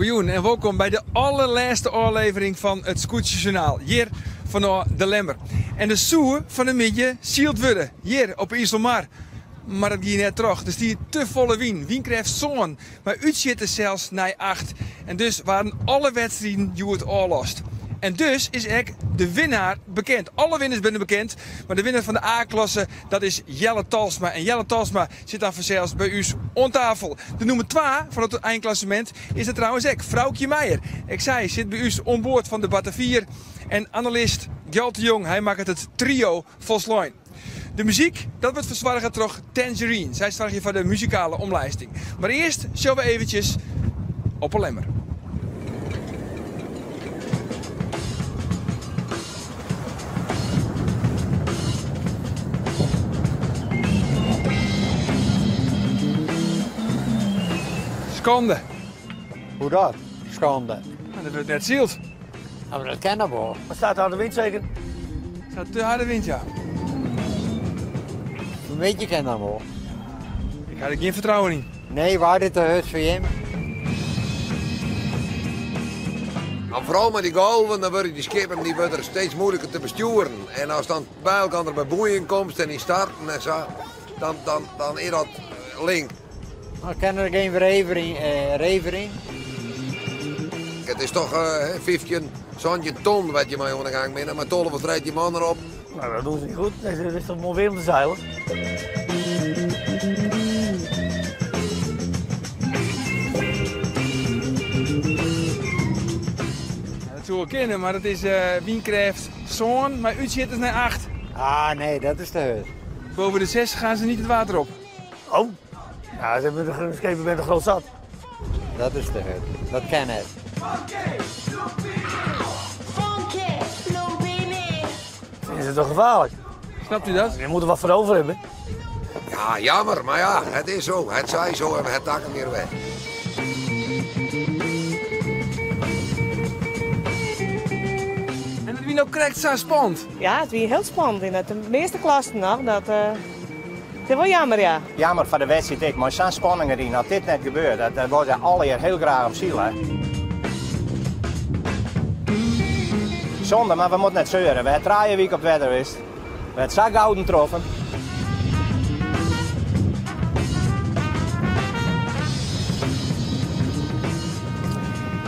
Goejûn en wolkom by de allerlêste ôflevering fan it Skûtsjejournaal hjir fanôf De Lemmer. En der soe fan 'e middei syld wurde hjir op 'e Iselmar, mar dat gie net troch. Der stie te folle wyn, wynkrêft sân, mei útsjitte sels nei acht. En dus waarden alle wedstriden hjoed ôflast. En dus is ek de winnaar bekend. Alle winners binne bekend, mar de winner fan de A-klasse dat is Jelle Talsma. En Jelle Talsma sit dan fansels by ús oan tafel. De nûmer twa fan it einklassemint is der trouwens ek, Froukje Meijer. Ek sy sit by ús oan board fan de Batavier. En analist Gjalt de Jong, hy makket it trio folslein. De muzyk, dat wurdt fersoarge troch Tangerine. Sy soargje foar de muzikale omlijsting. Mar earst sjogge we eventsjes op 'e Lemmer. Skande. Hoe dat? Skande. Dat wurdt net syld. Maar dat kin noch wol. Mar staat harde wyn seker? Staat te harde wyn, ja. Een beetje kin dan wol. Ik ha der gjin fertrouwen yn. Nee, waard dit te hurd foar jim? Nou, foaral mei dy golven, dan wurde dy skippen dy wurde steeds moeilijker te bestjoeren. En as dan by elkoar by boeien komst en yn starten en sa, dan, dan, dan is dat link. Maar kin der gjin revering, revering? It is toch 15, 17 ton wat je mei oan de gang binne, mei 12 of 13 man erop. Nou, dat doen ze niet goed. Dat is toch mooi weer om te zeilen? Dat soe wol kinne, mar it is wynkrêft sân mei útsjitters nei acht. Ah nee, dat is te hurd. Boven de zes gaan ze niet het water op. Oh, ja, ze hebben de schepen met een groot zat. Dat is te hurd. Dat kin net. Is het toch gevaarlijk? Snapt u dat? Je moet er wat voor over hebben. Ja, jammer, maar ja, het is zo. Het zij zo en het takken weer weg. En it wie no krekt sa spannend. Ja, it wie hiel spannend. Yn de measte klassen noch. Dat, it is wol jammer, ja. Jammer foar de wedstriid ek, mei sa'n spanning deryn. As dit net gebeurt, dat, dat wolle se allegear hiel graach om sile. Zonde, mar we moatte net seuren. We ha trije wike op it wetter west. We ha sa gouden troffen.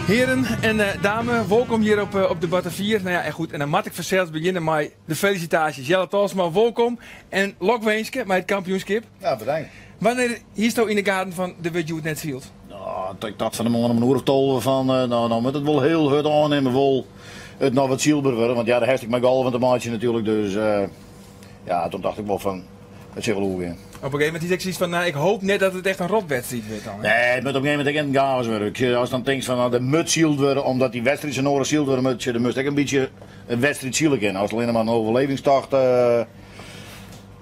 Heren en dame, wolkom hjir op de Batavier. Nou ja, en goed, en dan moat ik fansels begjinne mei de felisitaasjes. Jelle Talsma, wolkom en lokwinske mei it kampioenskip. Ja, bedankt. Wannear hiesto yn 'e gaten fan der wurdt hjoed net syld? No, ik tocht fan 'e moarn om in oere of 12 fan, no, no moat it wol hiel hurd oannimme, wol it noch wat sylber wurde, want ja, dêr hast ek mei golven te meitsjen natuerlik, dus ja, toen tocht ik wol fan, it sil wol oergean. Op in gegeven momint hie ik soks fan, no, ik hoop net dat it echt in rotwedstriid wurdt dan. Nee, it moat op in gegeven momint ek in chaos wurde. Ik sjoch, ast dan tinkst fan, no, der moat syld wurde, omdat dy wedstriid sa noadich syld wurde moat, sjoch, dan moatst ek in bytsje in wedstriid sile kinne. Ast allinne mar in overlevingstocht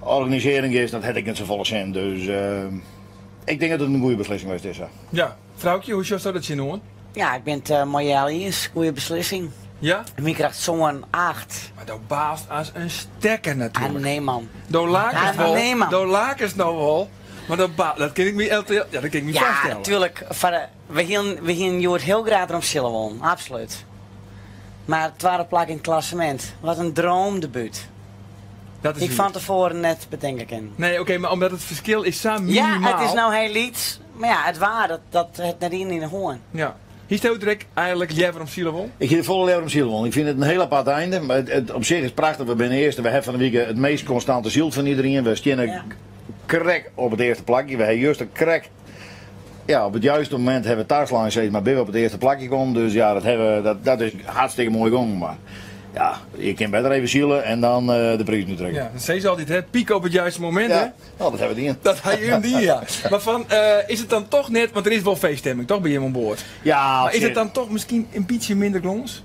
organisearjen giest, dat hat ek net safolle sin. Dus ik tink dat it in goede beslissing west is. Ja. Ja. Froukje, hoe sjochsto dat tsjinoan? Ja, ik bin it mei Jelle iens. Goede beslissing. Ja? Wynkrêft sân, acht. Mar do baalst as in stekker natuerlik. Ah, nee man. Do lakest Ah, wol, nee man. do lakest no wol, mar do baal, dat kin ik my, ja, dat kin ik my Ja, foarstelle. tuerlik. Foar de, we hienen, we hienen hjoed hiel graach derom sile wollen, absolút. Mar it twadde plak yn it klassemint, wat in droomdebuut. Dat is Ik fan tefoaren net betinke kinnen. Nee, oké, mar omdat it ferskil is sa minimaal. Ja, it is no hiel lyts, mar ja, it waar, dat, dat hat net ien yn 'e hân. Ja. Hiesto der ek eigenlik leaver om sile wollen? Ik hie der folle leaver om sile wollen. Ik fyn it in hiel apart einde, mar it op sich is prachtich. We binne earste, we ha fan 'e wike it meast konstante syld fan iderien. We steane krekt op it earste plakje. We ha juster krekt, ja, op it juiste momint ha we taslein sis mar, binne we op it earste plakje kommen. Dus ja, dat ha we, dat, dat is hartstikke moai gongen. Mar ja, je kin better even sile en dan de prizen útrikke. Ja, dat sizze se altyd, hè? Pieke op it juiste momint, hè? Ja, nou, dat ha we dien. Dat ha jim dien, ja. Mar fan, is it dan toch net, want der is wol feeststemming, toch, by jim oan board? Ja, Mar is it dan toch miskien in bytsje minder glâns?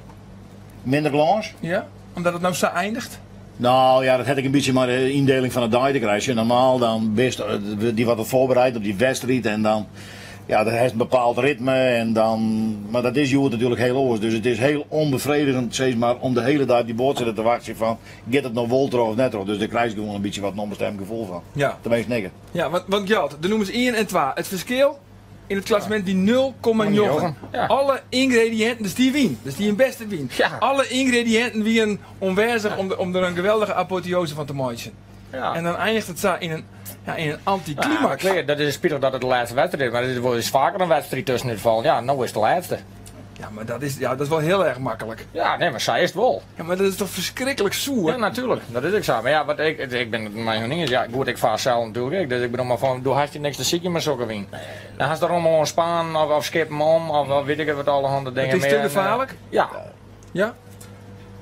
Minder glâns? Ja, omdat it no sa eindiget? Nou ja, dat hat ek in bytsje mei de yndeling fan de dei te krijen. Normaal dan bist dy wat foarbereid op dy wedstriid en dan, ja, dan hast in bepaald ritme en dan, mar dat is hjoed natuerlik hiel oars. Dus it is hiel ûnbefredigjend sis mar om de hiele dei op dy boat sitte te wachtsjen fan giet it no wol troch of net troch. Dus dêr krijst gewoan in bytsje wat in ûnbestemd gefoel fan. Ja. Tenminsten ik. Ja, want Gjalt, de nûmers ien en twa, it ferskil? yn it klassemint wie 0,9. Alle yngrediïnten, der stie wyn, der stie in bêste wyn. Alle yngrediïnten wienen oanwêzich om der in geweldige apoteose fan te meitsjen. En dan einiget it sa yn in, ja, yn in antiklimaks. Ja, dat is spitich dat it de lêste wedstriid is, mar it is wol ris faker in wedstriid tuskenút fallen. Ja, no is it de lêste. Ja, mar dat is, ja, dat is wol hiel erch maklik. Ja, nee, mar sa is it wol. Ja, mar dat is toch ferskriklik soer? Ja, natuerlik. Dat is ek sa. Mar ja, wat ik, ik bin it mei hun iens. Ja, goed, ik faar sels natuerlik ek. Dus ik bedoel mar fan, do hast hjir niks te sykjen mei sokke wyn. Dan hast der rommel oan spanen of, of skippen om of, of wit ik it wat allerhande dingen Het is te mear. gefaarlik? Ja. Ja?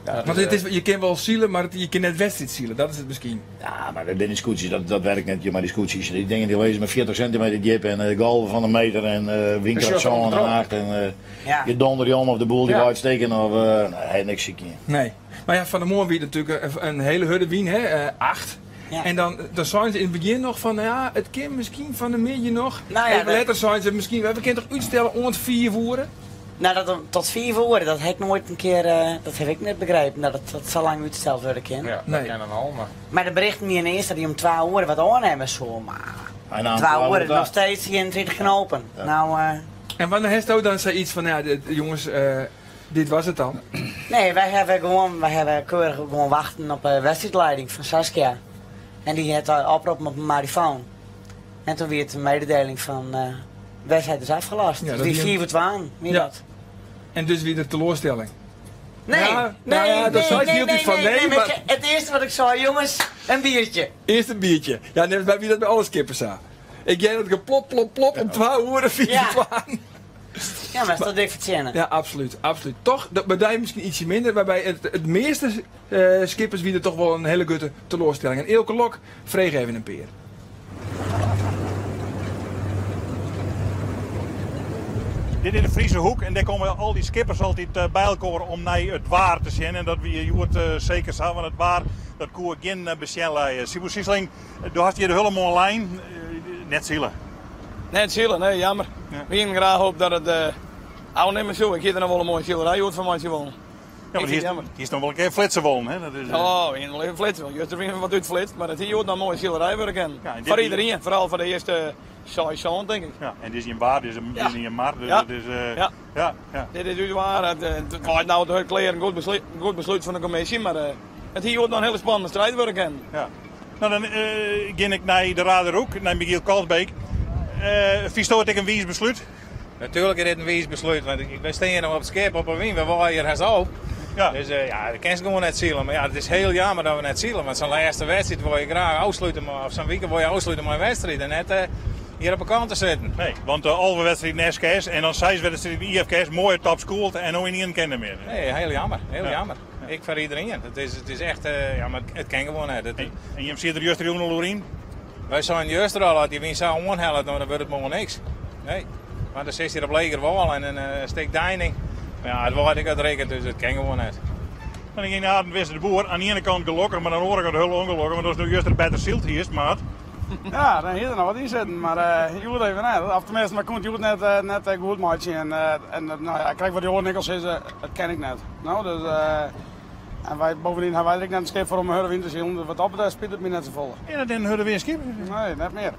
Ja, Want it is, je kin wol sile, mar je kin net wedstriid sile. Dat is it miskien. Ja, mar dat binne dy skûtsjes, dat, dat werkt net mei dy skûtsjes. Dy dingen dy lizze mei 40 sintimeter djip en uh, golven fan in meter en uh, wynkracht 7 en 8 en uh, ja. je donder je om of de boel dy ja. waait stikken of nee, niks sykjen. Nee. Mar ja, fan 'e moarn wie it natuerlik in hiele hurde wyn, hè, 8. Ja. En dan, dan seinen se yn it begjin noch fan, no ja, it kin miskien fan 'e middei noch. Nou ja, Even letter seinen se miskien, we kinne toch útstelle oant 5 oere? Nou, dat tot 5 oere, dat ha ik noait in kear, dat ha ik net begrepen, dat it sa lang útsteld wurde kin. Ja, dat kin dan al, mar. Mar de berichten wiene earst dat hy om twa oere wat oannimme soe, mar twa oere noch steeds 31 knopen. Nou, En wannear hasto dan sayts fan, ja, jonges, dit was it dan? Nee, wy hawwe gewoan, wy hawwe keurich gewoan wachten op de wedstriidleiding fan Saskia. En dy hat oproppen op de marifoon. En toen wie it in mededeling fan wedstrijd is afgelast. Ja, dat wie 5 oer twaen, wie dat. En dus wie der teloarstelling? Nee, ja, nee, nou ja, nee, nee, nee, nee, van nee, nee, maar... Het eerste wat ik zei, jongens, een biertje. Eerst een biertje. Ja, net bij wie dat by alle skippers sa. Ik hear it geplop, plop, plop om twa oere, 5 Ja. twaen. Ja, mar dat dik fertsjinne. Ja, absolút, absolút. Toch, dat, by dy miskien ytsje minder, mar by it, it measte skippers wie der toch wol in hiele grutte teloarstelling. En Eelke Lok frege even in pear. Dit is de Friese Hoek en dêr komme al dy skippers altyd by elkoar om nei it waar te sjen. En dat wie hjoed seker sa, want it waar dat koe gjin besjen lije. Siebo Siesling, do hast hjir de hiele moarn lein. Net sile. Net sile, nee, jammer. We hienen graach hope dat it ôfnimme soe. Ik hie der noch wol in moaie silerij hjoed fan meitsje wollen. Ja, want hiest noch wol in kear flitse wollen, hè? Dat is, Oh, we hienen wol even flitse wollen. Juster wiene we wat útflitst, mar it hie hjoed noch in moaie silerij wurde kinnen. Ja, en dit Foar wie- iederien, foaral foar de earste seis, sân, tink ik. Ja, en dit is gjin waar, dit is in, dit is in mar. Dus Ja. dat is, eh, Ja. ja, ja. Dit is ús waar. It, it waait no te hurd klear, in goed beslút, goed beslút fan de kommisje, mar it hie hjoed noch in hiele spannende striid wurde kinnen. Ja. No, dan gean ik nei de Raderhoek, nei Michiel Kalsbeek. Fynsto it ek in wiis beslút? Natuerlik is dit in wiis beslút, want wy steane no op it skip op 'e wyn, we waaie hjir hast ôf. Dus ja, dat kinst gewoan net sile. Mar ja, it is hiel jammer dat we net sile, want sa'n lêste wedstriid wol je graach ôfslute mei, of sa'n wike wol je ôfslute mei in wedstriid en net hjir op 'e kant te sitten. Nee, want 11 wedstriden SKS en dan 6 wedstriden IFKS, moaie top skoald en no ynienen kin net mear. Nee, hiel jammer, hiel Ja. jammer. Ek foar iderien. It is echt, ja, mar it kin gewoan net. En jim siet der justerjûn al oer yn? Wy seinen juster al, as dy wyn sa oanhellet, no, dan wurdt it moarn niks. Nee, want dan sitst hjir op leger wâl en in stik deining. Mar ja, it waait ek út rikken, dus it kin gewoan net. Dan gean Arend Wisse de Boer, oan de iene kant gelokkich, mar oan de oare kant hiel ûngelokkich, want ast no juster better syld hiest, maat. Ja, dan hie der noch wat yn sitten, mar hjoed even net. Of teminsten, wy koene it hjoed net, net goed meitsje. En, en no ja, krekt wat de oaren ek al sizze, it kin ek net. No, dus, en wy, bovendien ha wy der ek net in skip foar om in hurde wyn te silen, dus wat dat betreft spyt it my net safolle. Is dat in hurde wynskip? Nee, net mear.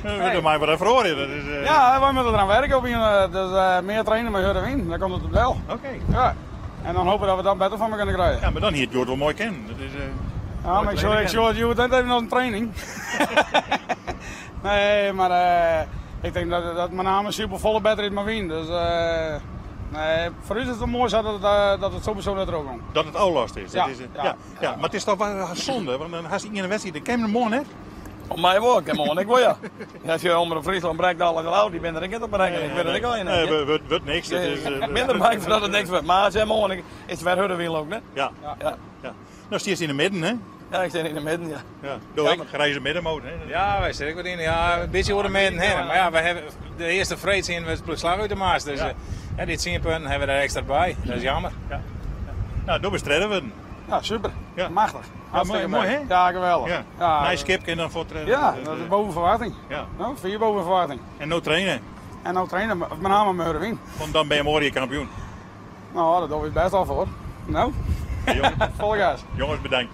Nee. Dat mei wat feroarje. Dat is, Ja, wy moatte deroan werke op een, dus mear traine mei hurde wyn, dan komt it op del. Oké. Ja. En dan hope dat we dan better fan kinne krije. Ja, mar dan hie it hjoed wol moai kinnen. Dat is, Ja, mar ik sjoch, ik sjoch it hjoed net even as in training. nee, mar ik tink dat, dat mei name super folle better is mei wyn. Dus nee, foar ús is it wol moai sa dat it, dat it sowieso net trochgong. Dat it ôflast is. Ja, Dat is, ja. ja. Ja, mar it is toch wol sonde, want dan hast ien wedstriid, dan kin him moarn net. Om my wol, ik kin moarn ek wol, ja. Ja, sjoch, Omrop Fryslân brekt alles al ôf, dy binne der ek net op berekkene. Ik wit it ek al net. Nee, wurdt niks. Dat is, Minder bang foar dat it niks wurdt. Mar sjoch, moarn is it wer hurde wyn ook, net? Ja. Ja. Ja. No stiest yn de midden, hè? Ja, ik stean yn de midden, ja. Ja, do ek, grize middenmoot, hè? Ja, wy sitte ek wat yn. Ja, in bytsje oer de midden hinne. Mar ja, wy hawwe de earste freed tsjin we it beslach út de mast. Dus Ja. ja, dy 10 punten hawwe we der ekstra by. Dat is jammer. Ja. Nou, do bist tredde wurden. Ja, super. Ja. Machtich. Ja, moai, moai, hè? Ja, geweldich. Ja. Ja. Nij skip kin dan foar tredde. Ja, dat is boven verwachting. Ja. No, fier boven verwachting. En no traine. En no traine, met name mei hurde wyn. Want dan bin je moarn kampioen. No, dat dogge we bêst al foar. No, folle gas. Jonges, bedankt.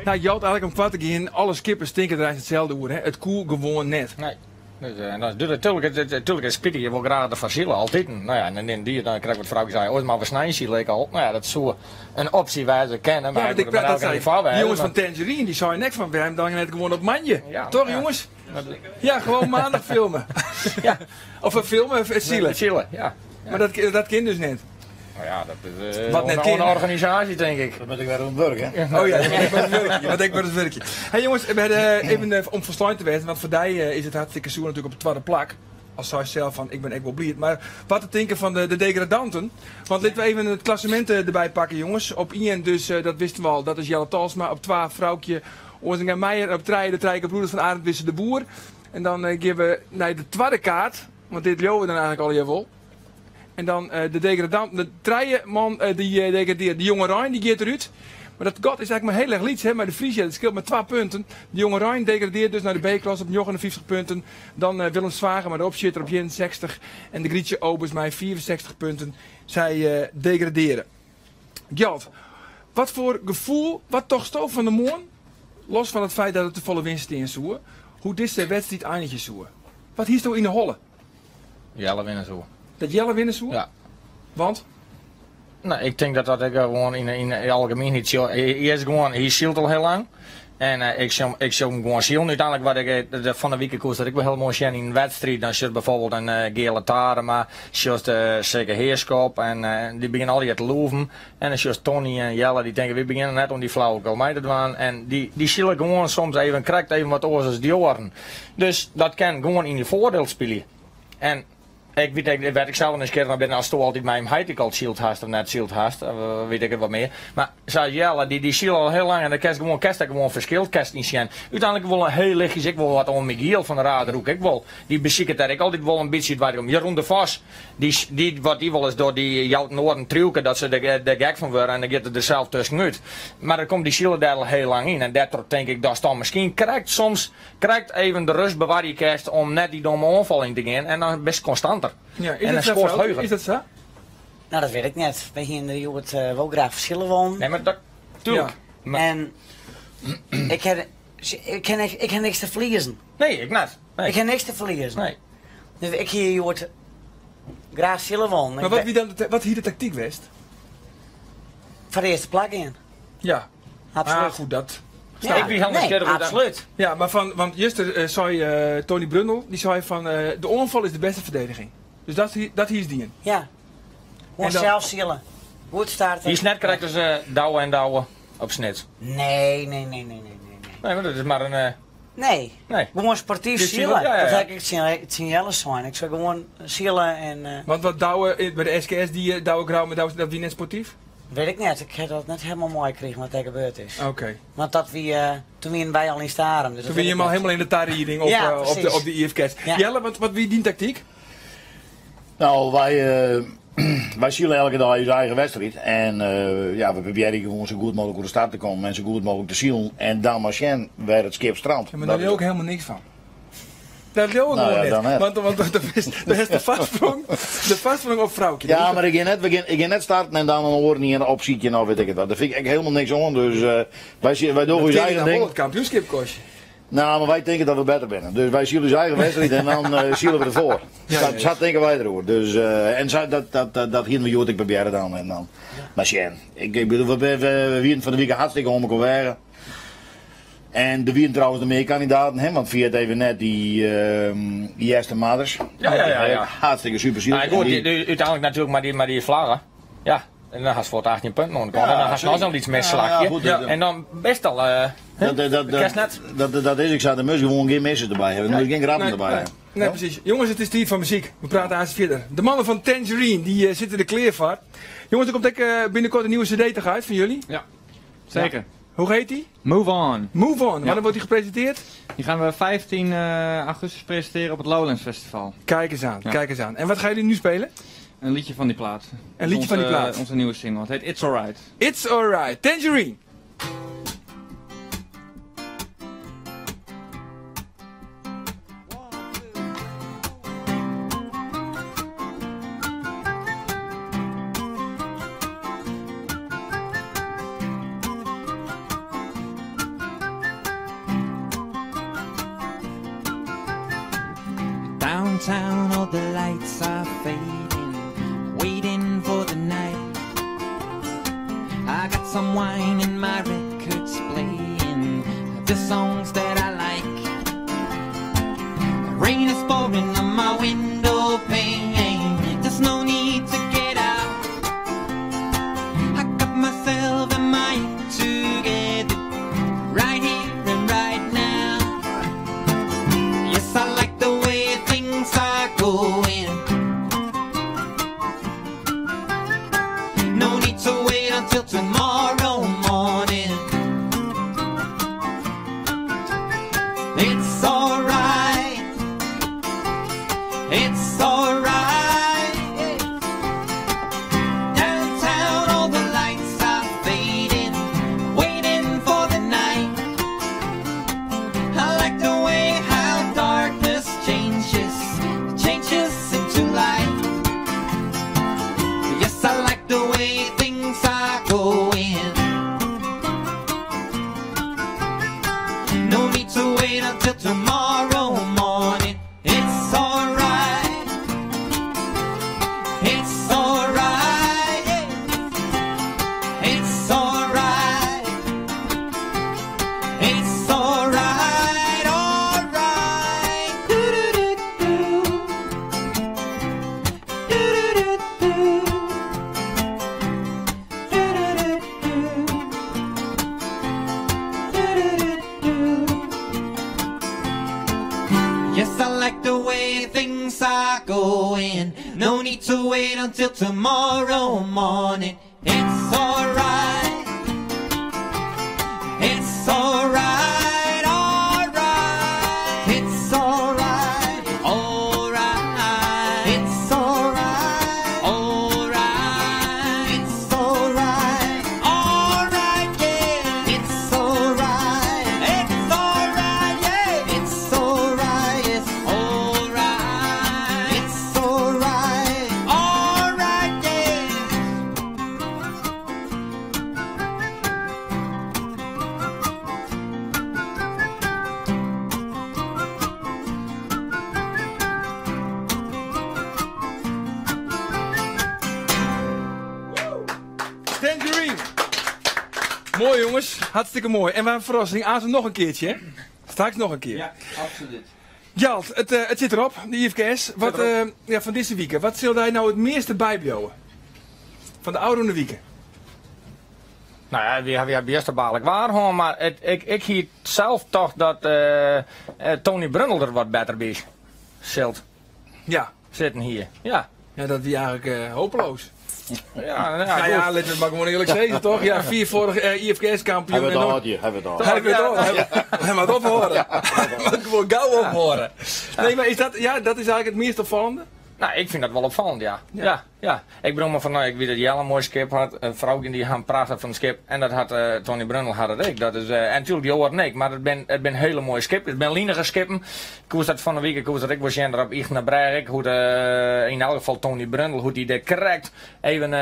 Nou, Gjalt, eigentlik om koart te gean, alle skippers tinke der eins itselde oer. Hè? It koe gewoan net. Nee. Dus, en dan is dúdlik, tuurlijk, tuurlijk is spitich, je wol graach derfoar sile, altiten. No ja, en dan die dan krekt wat Froukje sei, oars moatte we snein sile ek al. No ja, dat soe in opsje wêze kinne, mar Ja, want ik ik praat dat moat sei, foar de wêze. jonges fan Tangerine, dy seinen ek fan, wêrom dan net gewoan op moandei? Ja, Toch ja. jonges? Ja, gewoon maandag filmen. Ja. Of filmen, sile. Sile, ja. Mar dat kin dus net. Nou ja, dat is Wat net oan kin. de organisaasje, tink ik. Dan moat ik wer oan it wurk, hè? Oh ja, dan moat ik wer oan it wurkje. Moat ik wer oan it wurkje. Hey jonges, we hadden even om folslein te wêzen, want foar dy is it hartstikke soer natuerlik op it twadde plak. Al seist sels fan ik bin ek wol bliid. Mar wat te tinken fan de degradanten? Want litte we even it klassemint derby pakke jonges. Op ien dus, dat wisten we al, dat is Jelle Talsma. Op twa Froukje Oazinga Meijer. Op trije de trije gebroeders fan Arend Wisse de Boer. En dan gean we nei de twadde kaart, want dit leauwe we dan eigentlik allegear wol. En dan de degradanten, de trije man die degradeert. De Jongerein die giet derút. Mar dat gat is eigentlik mar hiel erch lyts, hè, mei de Frisia. Dat skeelt mar twa punten. De Jongerein degradeert dus nei de B-klasse op 59 punten. Dan Willem Zwager mei de opsjitter op 61. En de Grietje Obers mei 64 punten. Sy degraderen. Gjalt, wat foar gefoel, wat tochtsto fan 'e moarn, los fan it feit dat it te folle winst stean soe, hoe't dizze wedstriid einigje soe? Wat hiesto yn 'e holle? Jelle winne soe. Dat Jelle winne soe? Ja. Want? No, ik tink dat dat ek gewoan yn 'e algemienheid sil. Hy is gewoan, hy sylt al hiel lang. En ik sil, ik sil him gewoan silen. Uteinlik wat ik fan 'e wike koest dat ek wol hiel moai sjen yn in wedstriid. Dan sjochst bijvoorbeeld in Geale Tarema, sjochst Sikke Heerschop en dy begjinne allegear te loeven. En dan sjochst Tony en Jelle dy tinke wy begjinne net oan dy flauwekul mei te dwaan. En dy sile gewoan soms even krekt even wat oars as dy oaren. Dus dat kin gewoan yn je foardiel spylje. En ik wit ek, wêr't ik sels nijsgjirrich nei bin, asto altyd mei him heit ek al syld hast of net syld hast, wit ik it wat mear. Mar sa as Jelle, dy sylt al hiel lang en dêr kinst gewoan, kinst ek gewoan ferskil kinst yn sjen. Uteinlik wol in hiel lichtjes ek wol wat oan Michiel van der Raderhoek ek wol. Dy besiket dêr ek altyd wol in bytsje út wei te kommen. Jeroen de Vos, dy, dy, wat dy wolris docht, dy jout in oar in triuwke dat se der, der gek fan wurde en dan giet er der sels tuskenút. Mar dan komt dy siler dêr al hiel lang yn en dêrtroch tink ik datst dan miskien krekt soms krekt even de rust bewarje kinst om net dy domme oanfal yn te gean en dan bist konstanter. Ja, is en dat dan sa, skoarst Froukje? heuger. Is dat sa? Nou, dat wit ik net. Wy hiene der hjoed wol graach foar sile wollen. Nee, mar dat, tuurlijk. Ja. En ik ha, ik ha, ik ha niks te ferliezen. Nee, ik net. Nee. Ik ha niks te ferliezen. Nee. Dus ik hie hjoed graach sile wollen. Mar wat wie dan de, wat hie de taktyk west? Foar de earste plak gean. Ja. Absoluut. Ah, goed, dat. Ja, Ik wie helemaal nee, skerp. absoluut. Ja, mar fan, want juster sei Tony Brundel, dy sei fan de oanfal is de bêste ferdediging. Dus dat, dat hiest dien. Ja. Gewoan En dan- sels sile. Goed starten. Dy is net krekt as Douwe en Douwe op Snits. Nee, nee, nee, nee, nee, nee. Nee, mar dat is mar in. Nee. Nee. Gewoan sportyf Dus sile. ja, ja, ja. Dat ha ik tsjin Jelle sein. Ik sei gewoan sile en Want wat Douwe by de SKS die, Douwe Grou mei Douwe, dat wie net sportyf? Wit ik net. Ik ha dat net helemaal meikrigen wat dêr gebeurd is. Oké. Want dat wie, toen wienen wy al yn Starum. Dus Toen dat wie wit je ik al net. helemaal in de tarieding op, Ja, precies. op de IFKS. Ja. Jelle, wat wie dyn taktyk? Nou, wy sile elke dei ús eigen wedstriid. En ja, we probearje gewoan sa goed mooglik oer de start te kommen en sa goed mooglik te silen. En dan mar sjen wêr it skip strandt. Ja, mar dêr Dat leau ik helemaal niks fan. Dat leau ik Nou gewoan ja, dan net. net. Want dat is de foarsprong op Froukje. Ja, mar ik gean net, we gean, ik gean net starten en dan in oaren ien opsykjen of wit ik it wat. Dêr fyn ik ek helemaal niks oan. Dus wy dogge Dat ús kin eigen dan ding. wol it kampioenskip kostje. Nou, mar wy tinke dat we better binne. Dus wy sile ús eigen wedstriid en dan sile we derfoar. Ja, ja, ja. Sa tinke wy deroer. Dus en sa, dat hiene we hjoed ek probearre dan. En dan. Mar sjen, ik bedoel, we wienen fan de wike hartstikke oan mekoar weage. En der wienen trouwens noch mear kandidaten, hè, want ferjit even net dy Esther Madders. Ja, ja, ja, ja. Hartstikke super syl. Nou, goed, die, uiteindelijk natuurlijk maar die vlaggen. Ja, en dan hast voor 18 punten oan de kant. Ja, en dan hast nog zeker. zo'n iets misslagje. Ja, ja, goed, dat- En dan best al. Kerst net. Dat is, ik zou de mus gewoon geen missen erbij hebben. Er moet geen grappen Nee, erbij nee. hebben. Nee, precies. Jongens, het is tijd van muziek. We praten aansluitend verder. De mannen van Tangerine, die zitten er kleer voor. Jongens, er komt ook binnenkort een nieuwe cd toch uit van jullie? Ja, zeker. Ja. Hoe heet die? Move On. Move On. Ja. Wanneer wordt die gepresenteerd? Die gaan we 15 augustus presenteren op het Lowlands Festival. Kijk eens aan, Ja. kijk eens aan. En wat gaan jullie nu spelen? Een liedje van die plaat. Een liedje van die plaat. Onze nieuwe single. Het heet It's Alright. It's Alright. Tangerine. Downtown, all the lights are fading, waiting for the night. I got some wine in my records playing, the songs that I like. Rain is pouring on my window pane. There's no need to get out. I got myself and my together right here and right now. Yes, I like the way things are going. No need to wait until tomorrow morning. It's alright. It's alright. Downtown, all the lights are fading, waiting for the night. I like the way how darkness changes, changes into light. Yes, I like the way things are going. No need to wait until tomorrow morning. It's alright. It's alright. It's alright. It's alright, alright. Do-do-do-do. Do-do-do-do. Do-do-do-do. Do-do-do-do. Yes, I like the way things are going. No need to wait until tomorrow morning. It's alright. It's alright, alright. It's alright, alright. It's alright, alright. It's alright, alright, yeah. It's alright, it's alright, yeah. It's alright, it's alright. It's alright, alright, yeah. Tangerine. Mooi jongens, hartstikke mooi. En wat een verrassing, aansluit nog in keertsje hè? Straks nog in kear. Ja, absolút. Gjalt, it sit derop, de IFKS. Wat, ja, fan dizze wike, wat sil dy no it measte bybliuwe? Fan de ôfrûne wike? No ja, wy hawwe bêst aardich waar hân, mar ik hie sels tocht dat Tony Brundel der wat better by silt. Sitten hie. Ja. Ja, dat wie eigentlik hopeloos. Ja, nou ja, Nou ja, goed. lit it mar gewoan earlik sizze, toch? Ja, fiifâldich IFKS-kampioen. Hy wurdt âld, hy wurdt âld. Hy wurdt âld. Hy moat ophâlde. Hy moat gewoan gau ophâlde. Nee, mar is dat, ja, dat is eigentlik it meast opfallende? No, ik fyn dat wol opfallend, ja. Ja, ja. Ik bedoel mar fan, no, ik wit dat Jelle in moai skip hat, Froukje dy ha in prachtich fan skip en dat hat Tony Brundel hat it ek. Dat is, en natuerlik dy oaren ek, mar it binne hiele moaie skippen, it binne linige skippen. Koest dat fan 'e wike koest dat ek wol sjen der op Ychtenbrêge ek, hoe't yn elk gefal Tony Brundel, hoe't dy dêr krekt even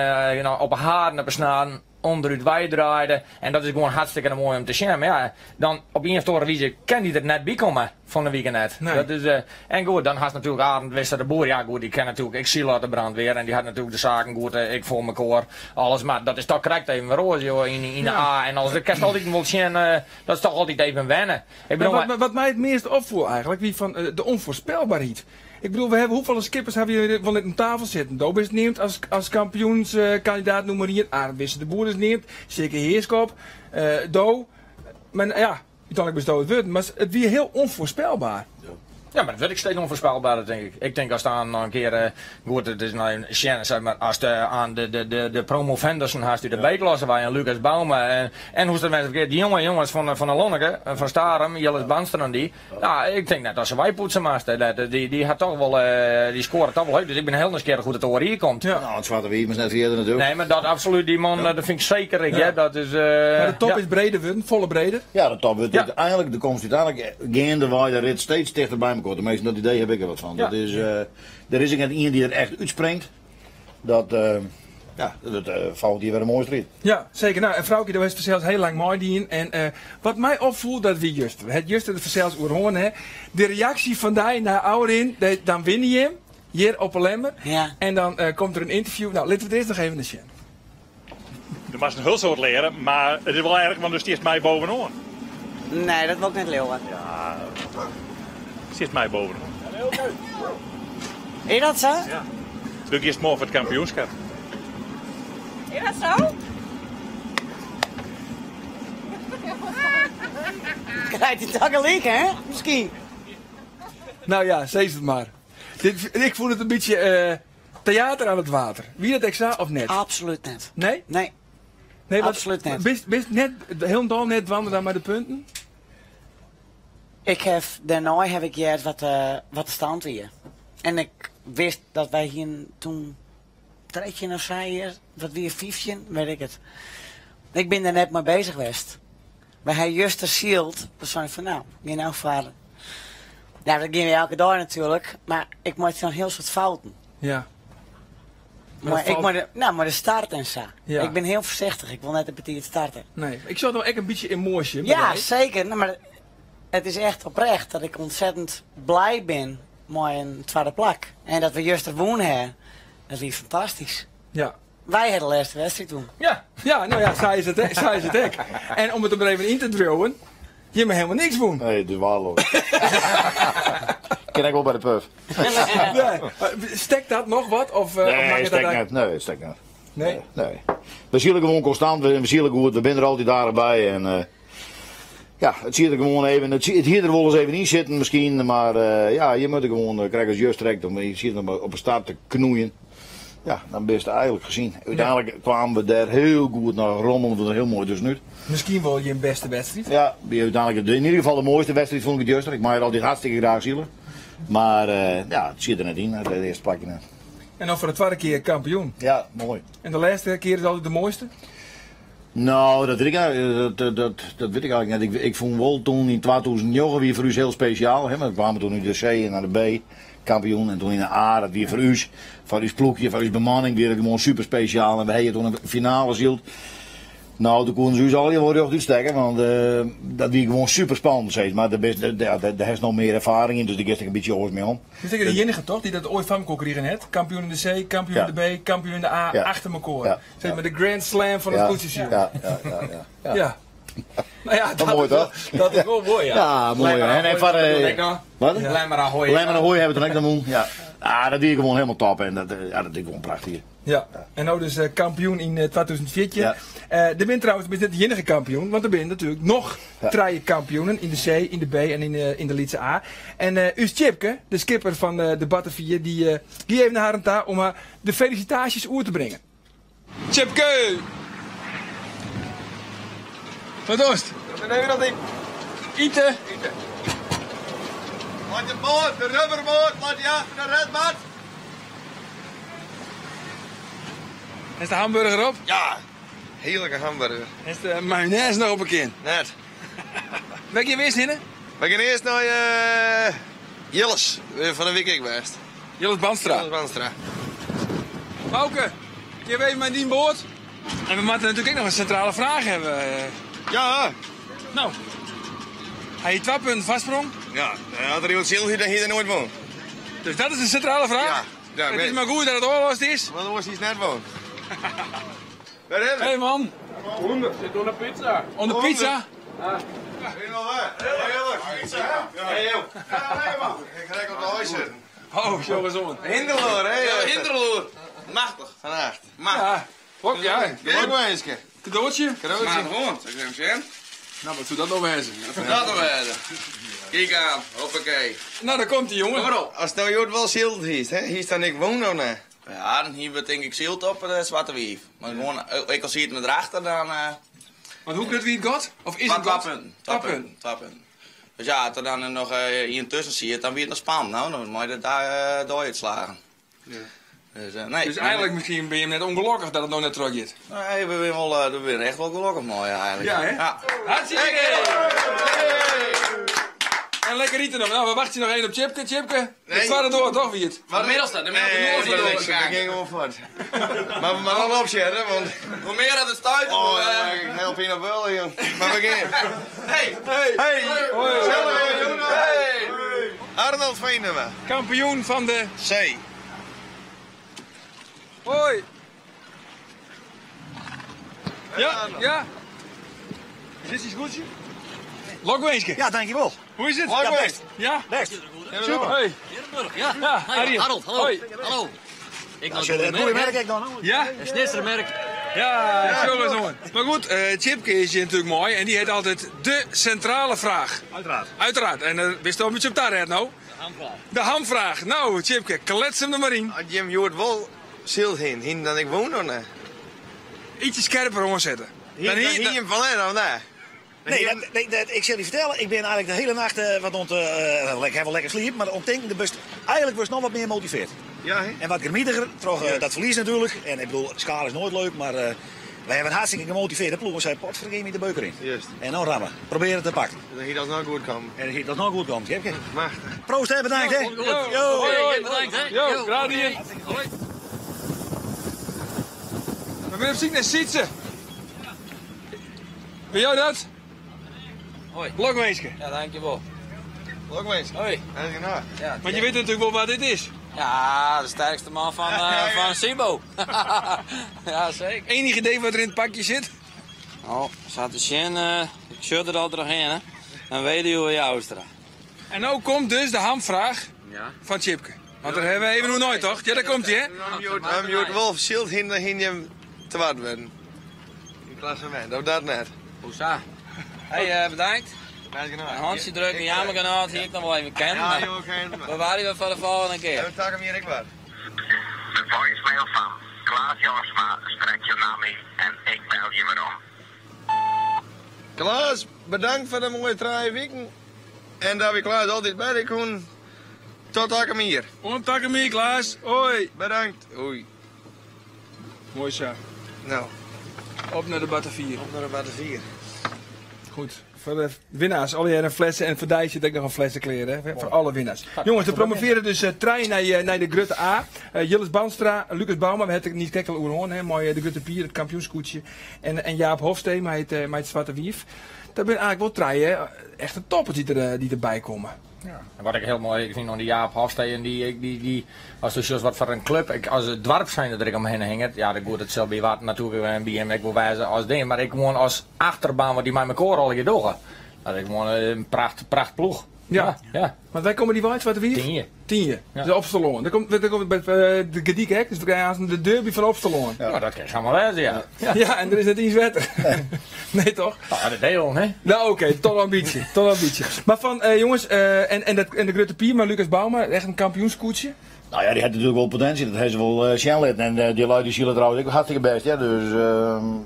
op 'e haren op 'e snaren ûnderút wei draaide. En dat is gewoan hartstikke moai om te sjen. Mar ja, dan op ien of oare wize kin dy der net by komme fan 'e wike net. Nee. Dat is, en goed, dan hast natuerlik Arend Wisse de Boer. Ja goed, dy kin natuerlik ek sile as de brandweer en dy hat natuerlik de saken goed ek foar mekoar. Alles, mar dat is toch krekt even wer oars, joh, yn de A en alles. Dat kinst altyd wol sjen, dat is toch altyd even wenne. Ik bedoel, Wat, wat my it meast opfoel eigentlik, wie fan de ûnfoarspelberheid. Ik bedoel, we hawwe, hoefolle skippers hawwe hjir wol net oan tafel sitten? Do bist neamd as kampioenskandidaat nûmer ien. Arend Wisse de Boer is neamd. Sikke Heerschop. Do. Mar ja, úteinlik bist do it wurden. Mar it wie hiel ûnfoarspelber. Ja, mar it wurdt ek steeds ûnfoarspelberder, tink ik. Ik tink as dan noch in kear, goed, it is nei sjen, sei mar, as de aan de promovendussen hast út de B-klasse wei en Lucas Bouma en hoe't it wêze ferkeard, dy jonge jonges fan de Lonneke, fan Starum, Jilles Banster en dy, no, ik tink net dat se weipoetse moatst. Dy hat toch wol, dy skoare toch wol heech, dus ik bin hiel nijsgjirrich hoe't it oar jier komt. No, it Swarte Wief is net fierder natuerlik. Nee, mar dat absolút, dy man, dat fyn ik seker ek, hear. Dat is, Mar de top ja. is breder wurden, folle breder. Ja, de top wurdt úteinlik, de komst úteinlik geandewei de rit steeds tichter by mekoar. Teminsten, dat idee haw ik der wat fan. Dat is, der is ek net ien dy't der echt útspringt. Dat. ja, dat folget hier wer in moaie striid. Ja, seker. Nou, en Froukje, do hast fansels hiel lang meidien. En wat my opfoel, dat wie juster. We ha it juster der fansels oer hân, hè. De reaksje fan dy nei ôfrin, dan winne jim hjir op 'e Lemmer. Ja. En dan komt der in ynterview. Nou, litte we it earst noch even sjen. Do moatst in hiel soad leare, mar it is wol erch, want do stiest my bovenoan. Nee, dat wol ik net leauwe. Ja, stiest my bovenoan. Is dat sa? Ja. Do giest moarn foar it kampioenskip. Is dat sa? Krijt hy tagelyk, hè? Miskien. Nou ja, sis it mar. Dit, ik fûn it in bytsje Theater aan het water. Wie dat ek sa of net? Absoluut net. Nee? Nee. Nee, wat, Absoluut net. Bist net hielendal net dwaande dan mei de punten? Ik haw, dêrnei haw ik heard wat, wat de stand wie. En ik wist dat wy hienen toen 13 of sa hjir, wat wie 15, weet ik it. Ik bin der net mei bezich west. Wy ha juster syld, dan sei ik fan nou, gean nou foar. Nou, dat gean we elke dei natuerlik, mar ik meitsje dan hiel soad fouten. Ja. Maar ik mei de, nou, mei de start en sa. Ja. Ik bin hiel foarsichtich, ik wol net te betiid starte. Nee, ik sjoch no ek in bytsje emoasje by Ja, dy. seker. Nou, mar it is echt oprecht dat ik ontzettend blij bin mei in twadde plak. En dat we juster wûn ha, dat wie fantastysk. Ja. Wy ha de lêste wedstriid wûn. Ja, ja, nou ja, sa is it, sa is it ek. En om it der mar even yn te driuwen, jim ha helemaal niks wûn. Nee, dus waarloos. Kin ek wol by de puf. Nee. Stekt dat noch wat? Of, of Nee, makket dat stekt uit? net. Nee, stekt net. Nee? Nee. We sile gewoan konstant, we sile goed, we binne der altyd aardich by. En, ja, it siet der gewoan even, it hie der wolris even yn sitten miskien, mar ja, je moatte gewoan, krekt as juster ek, je sieten op 'e start te knoeien. Ja, dan bist eigenlik gezien. Uteinlik kwamen we dêr hiel goed noch, rommelen we der hiel moai tuskenút. Miskien wol jim bêste wedstriid? Ja, wie úteinlik yn ieder gefal de moaiste wedstriid fûn ik it juster. Ik mei der altyd hartstikke graach sile. Mar ja, it siet der net yn, it earste plakje net. En dan foar de twadde kear kampioen. Ja, moai. En de lêste kear is altyd de moaiste? Nou, dat wit ik eigenlijk, dat, dat, dat wit ik eigenlijk net. Ik, ik fûn wol toen yn 2009 wie foar ús hiel spesjaal. Hè, want we kwamen toen út de C en nei de B kampioen. En toen yn de A, dat wie foar ús, foar ús ploechje, foar ús bemanning, wie dat gewoan super spesjaal. En we hawwe toen in finale syld. Nou, toen koenen se ús allegear wol rjocht útstekke, want dat wie gewoan super spannend, sis mar. Dêr hast no mear erfaring yn, dus dêr giest ek in bytsje oars mei om. Dit is ek de iennige toch dy't dat oait foar mekoar krigen hat? Kampioen yn de C, kampioen yn de B, kampioen yn de A, achter mekoar. Ja. Zeg maar de Grand Slam fan it skûtsjesilen. Ja, ja, ja, ja. Ja. Ja. Nou ja, Dat moai toch? Dat is wol moai, ja. Ja, moai. En, en foar, wat? Lemmer Ahoy. Lemmer Ahoy hawwe we toen ek noch wûn. Ja. Ah, dat wie gewoan hielendal top en dat, ja, dat is gewoan prachtich. Ja, en no dus kampioen yn 2014. Ja. Der binne trouwens net de iennige kampioen, want der binne natuerlik noch trije kampioenen yn de C, yn de B en yn de lytse A. En ús Tjipke, de skipper fan de Battenvier, dy gie even nei harren ta om har de felisitaasjes oer te bringen. Tjipke! Wat dochst? Ite! Laat de boot, de rubberboot, laat die achter de redbad. Is de hamburger op? Ja, heerlijke hamburger. Is de mayonaise noch op 'e kin? Net. Wêr gean we earst hinne? We gean earst nei Jilles, fan de wike ek west. Jilles Bandstra. Jilles Bandstra. Bouke, gean we even mei dyn boat? En we moatte natuerlik ek noch in sintrale fraach hawwe. Ja. No, hy hie 2 punten foarsprong. Ja, as er hjoed syld hie, dan hie er noait wûn. Dus dat is de sintrale fraach? Ja. Ja, it is mar goed dat it ôflost is. Want oars hiest net wûn. Wêr is Hey man. 100 sit oan de pizza. Oan de pizza? Heerlijk. Pizza. Hey joh. Ja, man. Ik ga op de ijs zitten. Oh, sjoch ris oan. Hinderloer, hè? Ja, Hinderloer. Machtich, vannacht. Machtich. Ja, hok, ja. Gelukwenske. Cadeautje? Cadeautje. Maar gewoon, zal ik even zien. Nou, wat soe dat no wêze? Wat soe dat no wêze? Kijk aan, hoppakee. Nou, daar komt ie, jongen. Kom maar op. As no hjoed wol syld hiest, hè? Hiest dan ek wûn of net? Ja, dan hienen we tink ik syld op de Swarte Wief. Maar gewoan, ek al sieten we erachter, dan... Want hoe grut wie it gat? Of is it gat? Twa punten. Twa punten. 2 punten. Dus ja, as der dan noch ien tusken siet, dan wie it noch spannend. No, dan mei de dei útslagen. Ja. Dus, nee. Dus eigenlik miskien binne jim net ûngelokkich dat it no net trochgiet? Nee, we binne wol, we binne echt wol gelokkich mei eigenlik. Ja, hè? Ja. Hartstikke idee! gaan lekker eten nog. Nou, we wachten nog even op Tjipke. Tjipke, de tweede door, toch, wie het? De middelste, de middelste Nee, niks. We gingen gewoon voort. Maar, maar dan opzetten, want... Hoe meer dat het stuit, Oh, hoe... dan maak ik heel pijn op wel, joh. Maar we gaan. Hey! Hey! Hey! Hoi. Zelf, jongen. Hey! Arnold Venema. Kampioen van de... C. Hoi! Ja, ja. Is dit iets goeds? Lokwenske. Ja, dankjewel. Hoe is het? Ja, best. Ja? Best. Super. Hoi. Ja, Ja, Hi, Arjen. Harold, hallo. Hoi. Hallo. Ik Ja, het goede merk ik dan. Ja? Een snitsermerk. Ja, zo was het. Maar goed, Tjipke is hier natuurlijk mooi en die heeft altijd de centrale vraag. Uiteraard. Uiteraard. En wist je al een beetje op daar, hè, nou? De hamvraag. De hamvraag. Nou, Tjipke, klets hem er maar in. Als Jim Joert wel zilt heen, heen dan ik woon nog nee. Ietsje scherper omzetten. Dan hier, dan hem van hè, dan daar. Nee, dat, nee dat, ik zal je vertellen, ik ben eigenlijk de hele nacht wat ont, ik heb wel lekker sliep, maar omdenken de bus, eigenlijk was nog wat meer gemotiveerd. Ja, hè? En wat gemiediger, toch dat verlies natuurlijk. En ik bedoel, schaal is nooit leuk, maar wij hebben een hartstikke gemotiveerde ploeg. En zei, potverdorie, de beuker in. Juist. En nou rammen, proberen het te pakken. Dan hier dat nou goed komen. En hier dat nou goed komt, Jepke. Machtig. Proost hè, bedankt hè. Komt goed. Yo. Hoi, hoi. Bedankt, hè. Yo, graag hier. Hoi. We zijn op zoek naar Sietse. Ben jou dat? Hoi. Lokwenske. Ja, dankjewel. Lokwenske. Hoi. Ja, Want je weet natuurlijk wel wat dit is. Ja, de sterkste man van, van Sibo. ja, zeker. Enig idee wat er in het pakje zit? Oh, zat de zin, ik zit er al doorheen, hè. Dan weet je hoe je Oostra. En nou komt dus de hamvraag Ja. van Tjipke. Want daar hebben we even nog nooit, toch? Ja, daar komt hij, hè? Am Joert Wolf zilt heen, dan heen hem te waard werden. In klassement, of dat net. Hoe zo? Hey, bedankt. Een handje drukken, jammer genoeg, hier ik nog wel even kennen. Ja, maar joh, ken We waren we voor de volgende keer. We takken hem hier ik waar. De voicemail van Klaas Jongsma spreekt je naam in en ik bel je weer om. Klaas, bedankt voor de mooie drie weken. En dat we Klaas altijd bij de koen. Tot takken hier. Om takken hier, Klaas. Hoi. Bedankt. Hoi. Mooi zo. Nou. Op naar de Batavier. Op naar de Batavier. Goed. Voor de winnaars, alle jaren flessen. En voor Dijs zit ook nog een flessen kleren. Hè? Voor alle winnaars. Jongens, we promoveren dus trein naar de Grutte A. Jilles Banstra, Lucas Bouma, we hebben het niet kijk al oerhoorn, hè? Mooi, de Grutte Pier, het kampioenskoetsje. En Jaap Hofstee met het Zwarte Wief. Dat ben eigenlijk wel treinen, echt een topper die erbij komen. Ja. En wat ik heel mooi vind aan die Jaap Hofstee en die als dus wat voor een club, ik, als het dwarp zijn dat ik omheen hing, ja, dat goed, het zal bij wat natuurlijk en bij hem ik wil wijzen als ding, maar ik gewoon als achterbaan wat die mij mijn koor al hier dogen. Dat ik gewoon een pracht ploeg. Ja. Ja, ja. Maar wij komen die wat wie? Tienje. Tienje. Ja. Dus Opsterloon. Dan komt bij de Gediek, hè? Dus we krijgen de derby van Opsterloon. Ja. Nou, dat kan je allemaal wijzen, ja. Ja. Ja, en er is net iets wetter. Nee, nee toch? Nou, dat deel, hè? Nou, oké, okay, tot ambitie. Tot ambitie. Maar van, jongens, en de Grutte Pier, maar Lucas Bouma, echt een kampioenskoetsje. Nou ja, die had natuurlijk wel potentie, dat heeft ze wel uh, En die lui die zielen trouwens ook hartstikke best, ja. Dus,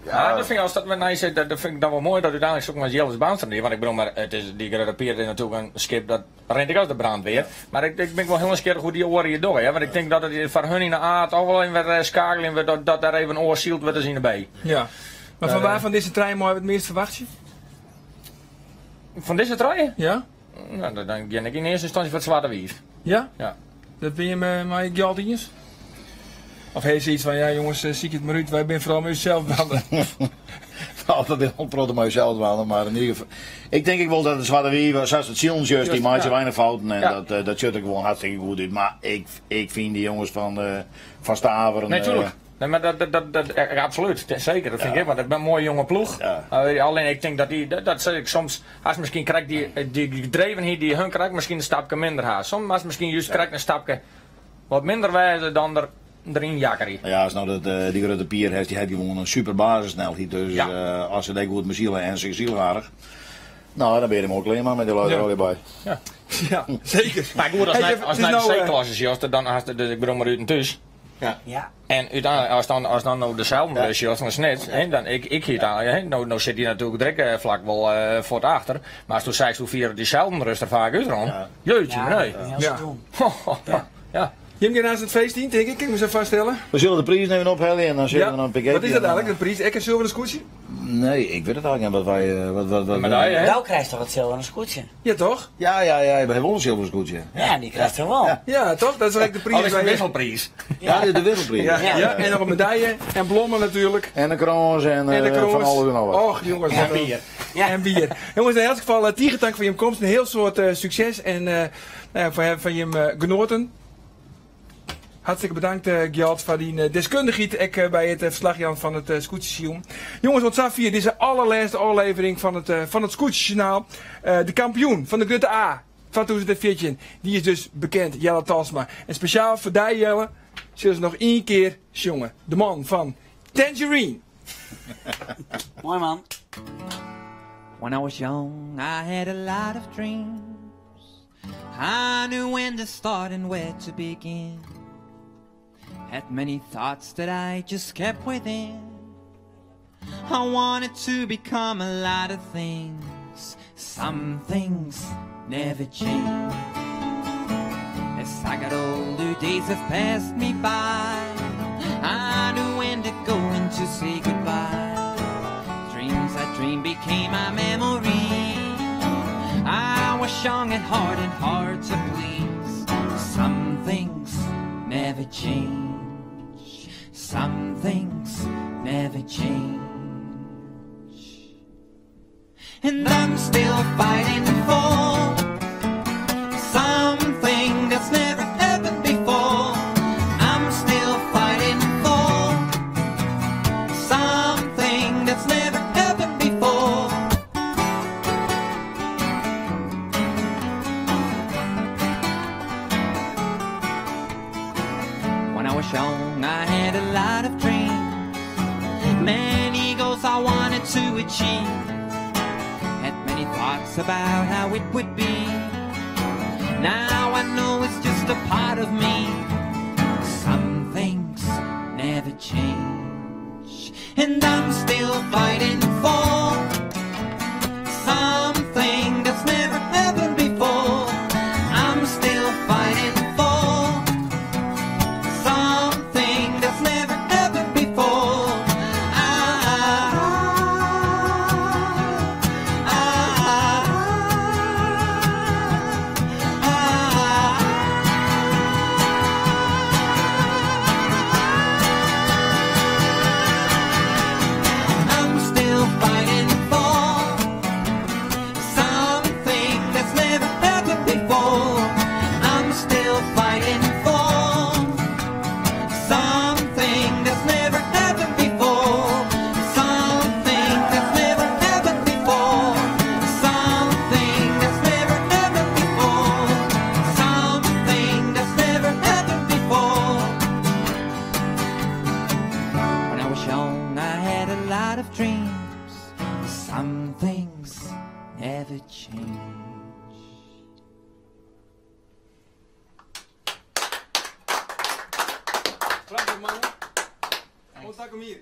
ja. Dat vind ik, als dat met mij zit, dat vind ik dan wel mooi dat uiteindelijk zoek maar Jilles Banstra niet. Want ik bedoel, maar het is, die Grutte Pier is natuurlijk een schip dat rent ik als de brandweer. Maar ik ben wel heel eens keer goed die oren hier door, hè. Want ik denk dat het voor hun in de A toch wel even weer schakeling wordt, dat daar even een oor zielt wordt in de B. Ja. Maar van waar van deze trein mooi het meest verwacht je? Van deze trein? Ja. Nou, dan denk ik in eerste instantie van het Zwarte Wief. Ja? Ja. Dat ben je met Gjaldinjes? Of heeft ze iets van, ja jongens, zie ik het maar uit, wij zijn vooral met uzelf branden. Nou, dat is ontprotten met jezelf branden, maar in ieder geval... Ik denk ik wel dat het Zwarte Wief, zoals het Sions juist, die maakt zo weinig fouten en ja. dat zit er gewoon hartstikke goed uit. Maar ik vind die jongens van Staveren... Nee, tuurlijk. Nee, maar dat absoluut, zeker, dat vind ik, want dat is een mooie jonge ploeg. Ja. Alleen ik denk dat die, dat zeg ik soms, als misschien krijgt die gedrevenheid die hun krijgt, misschien een stapje minder haar. Soms als misschien juist krijgt een stapje wat minder wijze dan erin jakkerie. Ja, als nou dat die Grutte Pier heeft, die heeft gewoon een super basissnelheid. Dus ja. Als ze dat goed met zielen en zich zielwaardig, nou dan ben je hem ook alleen maar met de lui er bij. Ja. Ja, zeker. Maar goed, als hey, als naar de C-klasse is, dan dus ik bedoel maar uit en tussen. Ja. Ja. En uiteindelijk, als dan nou dezelfde ja. is van Snit, hè, dan ik hier dan, hè, nou zit hij natuurlijk direct vlak wel voor het achter. Maar als toen zei hoe vier diezelfde rust er vaak uit rond. Ja. Jeetje, nee. Ja. Ja. Ja. Jim gean aanst it feest yn, tink ik, kin ik my sa foarstelle. We sille de prizen even ophelje en dan sille we noch in pear Wat is dat eigenlik, de priis? Ek in sulveren skûtsje? Nee, ik wit it eigenlik net wat wy... Wat, wat, wat, Medaille, hè? Do krijst toch it silveren skûtsje? Ja, toch? Ja, ja, ja, we hawwe wol in silveren skûtsje. Ja, dy krijst toch wol. Ja, toch? Dat is ek de priis. Oh, dat is de wisselpriis. Ja, dat is de wisselpriis. Ja, ja, en noch in medaille en blommen natuerlik. En in krâns en, En de krâns. fan alles en noch wat. Och, jonges. En bier. En bier. Jonges, yn elts gefal tige tank foar jim komst. In hiel soad sukses en nou ja, fan jim genoaten. Hartstikke bedankt Gjalt foar dyn deskundichheid ek by it ferslach jaan fan it skûtsjesilen. Jonges, oant safier dizze allerlêste ôflevering fan it fan it Skûtsjesjoernaal. De kampioen fan de Grutte A 2014, dy is dus bekend, Jelle Talsma. En spesjaal foar dy Jelle, sille se noch ien kear sjonge. De man fan Tangerine. Moai man. When I was young, I had a lot of dreams. I knew when to start and where to begin. Had many thoughts that I just kept within. I wanted to become a lot of things. Some things never change. As I got older, days have passed me by. I knew when to go and to say goodbye. Dreams I dreamed became my memory. I was young at heart and hard to please. Some things never change. Some things never change. And I'm still fighting for something that's never happened before. I'm still fighting for something that's never happened before. When I was young, I had a lot of dreams. Many goals I wanted to achieve. Had many thoughts about how it would be. Now I know it's just a part of me. Some things never change. And I'm still fighting for something that's never happened before. I'm still fighting for something that's never happened before. I'm still fighting for something that's never happened before. I'm still fighting for something that's never happened before. Something that's never happened before. Something that's never happened before. Something that's never happened before. When I was young, I had a lot of dreams. Some things never change. Prachtig mannen. Oant takom jier.